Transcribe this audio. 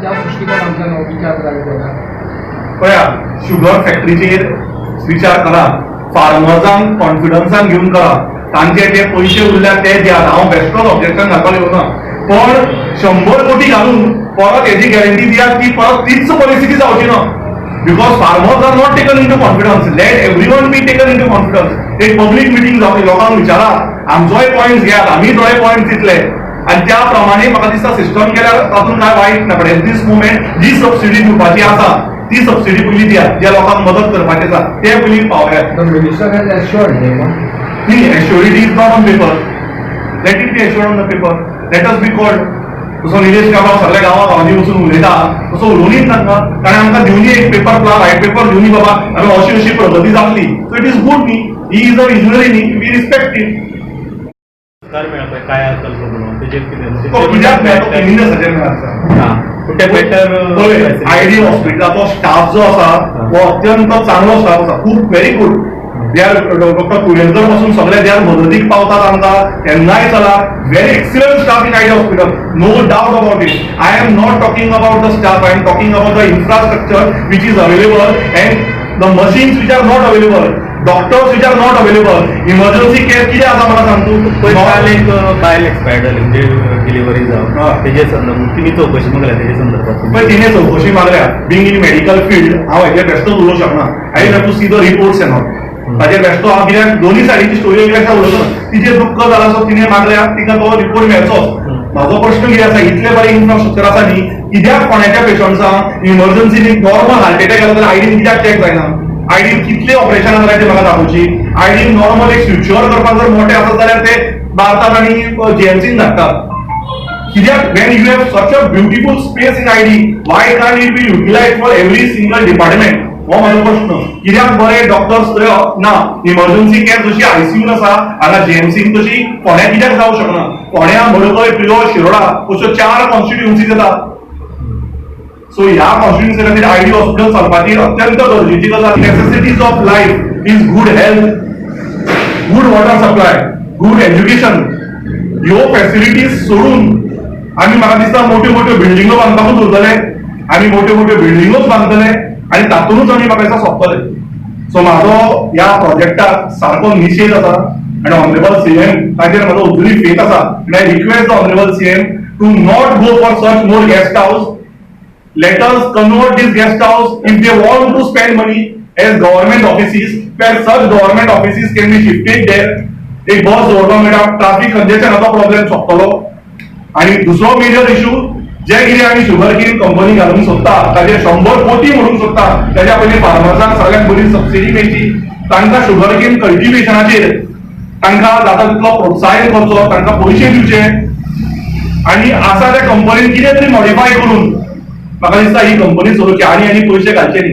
त्या दृश्टिकोनांतल्यान हो विचार जाय जाता. पळया, शुगर फॅक्टरीचेर विचार करा, फार्मर्सांक कॉन्फिडन्सान घेवन करा, तांचे जे पयशे उरल्या ते दियात. हांव बेश्टोच ऑब्जेक्शन घालपाक येवना, पण 100 कोटी घालून परत हेजी गॅरंटी दियात की परत तीच परिस्थिती जावची ना, because farmers are not taken into confidence. Let everyone be taken into confidence. एक पब्लीक मिटींग जावची, लोकांक विचारात, आमचोय पॉयंट घेयात, आमी थोडे पॉयंट दितले आनी त्या प्रमाणे म्हाका दिसता सिस्टम केल्यार तातूंत काय वायट ना. पण एट दीस मुमेंट जी सबसिडी दिवपाची आसा ती सबसिडी पयली दियात. ज्या लोकांक मदत करपाची आसा ते पयली पावयात. The minister has assured न्ही मग? न्ही, surety is not on paper. Let it be assured on the paper. Let us be called. जसो निलेश काब्राल सगळ्या गांवा गांवांनी वचून उलयता, तसो उलोवनी तांकां. ताणें आमकां दिवनी एक पेपर, प्लान, व्हायट पेपर दिवनी, बाबा आमी अशी अशी प्रगती जातली. सो it is good न्ही? He is a visionary न्ही? We respect it. सरकार मेळ्ळा पळय कायाकल्प म्हणून, तेजेर कितें म्हणजे? तो कित्याक मेळ्ळा? तो क्लिनिनेसाचेर मेळ्ळा. हां, पूण ते बेटर पळय, आयडी हॉस्पिटलाचो स्टाफ जो आसा हो अत्यंत चांगलो स्टाफ आसा, खूब very good. They are, doctor Tuyenkar पासून सगळे they are मदतीक पावतात आमकां केन्नाय चला. Very excellent staff in ID Hospital, no doubt about it. I am not talking about the staff. I am talking about the infrastructure which is available and the machines which are not available, doctors which are not available. Emergency care कितें आसा म्हाका सांग तूं. पयर काल एक बायल expired जाली, म्हणजे डिलिव्हरी जावन, तेजे संदर्भ तिने चवकशी मागल्या तेजे संदर्भात? पण तिने चौकशी मागल्या. बिंग इन मेडिकल फील्ड हांव हेजेर बेश्टोच उलोवंक शकना. I have to see the reports and all. ताजेर बेश्टो हांव, कित्याक दोन्ही सायडीची स्टोरी अशें उलयतना तिचें दुख्ख जालां, सो तिणे मागल्या, तिका तो रिपोर्ट मेळचोच. म्हाजो प्रश्न कितें आसा, इतले बरें इन्फ्रास्ट्रक्चर आसा न्ही, कित्याक कोणाच्या पेशंट्सांक इमर्जन्सीनी नॉर्मल हार्ट अटॅक आलो जाल्यार आयडीन कित्याक चॅक जायना? आयडीन कितले ऑपरेशनां जाल्यार ते म्हाका दाखोवची. आयडीन नॉर्मल एक स्विचर करपाक जर मोठे आसत जाल्यार ते मारतात आनी जीएमसीन धाडटात. कित्याक, when you have such a beautiful space in ID, why can't it be utilized for every single department? हो म्हाजो प्रश्न. कित्याक बरे डॉक्टर्स थंय ना? इमर्जन्सी केअर जशी आयसीयून आसा हांगा जीएमसीन, तशी फोंड्या कित्याक जावंक शकना? फोंड्या, मडकय, प्रियोळ, शिरोडा अश्यो चार कॉन्स्टिट्युन्सीज येतात. सो ह्या कॉन्स्टिट्युन्सी खातीर आयडी हॉस्पिटल चलपाची अत्यंत गरजेची गजाल. Necessities of life is good health, good water supply, good education. ह्यो फॅसिलिटीज सोडून आमी म्हाका दिसता मोठ्यो मोठ्यो बिल्डिंगो बांदपाकूच उरतले. आमी मोठ्यो मोठ्यो बिल्डिंगोच बांदतले आनी तातूंतच आमी म्हाका दिसता सोंपतले. सो म्हाजो ह्या प्रोजेक्टाक सारको निशेध आसा आनी ऑनरेबल सीएम ताचेर म्हाजो अजुनूय फेथ आसा आनी I request the honourable CM to not go for such more guest house. Let us convert this guest house, if they want to spend money, as government offices, where such government offices can be shifted there. एक बस दवरपाक मेळटा, traffic कंजेशनाचो problem सोंपतलो. आणि दुसरो major issue, जे कितें आमी sugar cane company घालूंक सोदता, ताजेर 100 कोटी म्हणूंक सोदता, तेज्या पयलीं फार्मर्सांक सगळ्यांक बरी सबसिडी मेळची, तांकां शुगर केन कल्टिवेशनाचेर तांकां जाता तितलो प्रोत्साहन करचो, तांकां पयशे दिवचे आणि आसा त्या कंपनीन कितें तरी मॉडिफाय करून म्हाका दिसता ही कंपनी चलोवची आनी आनी पयशे घालचे न्ही.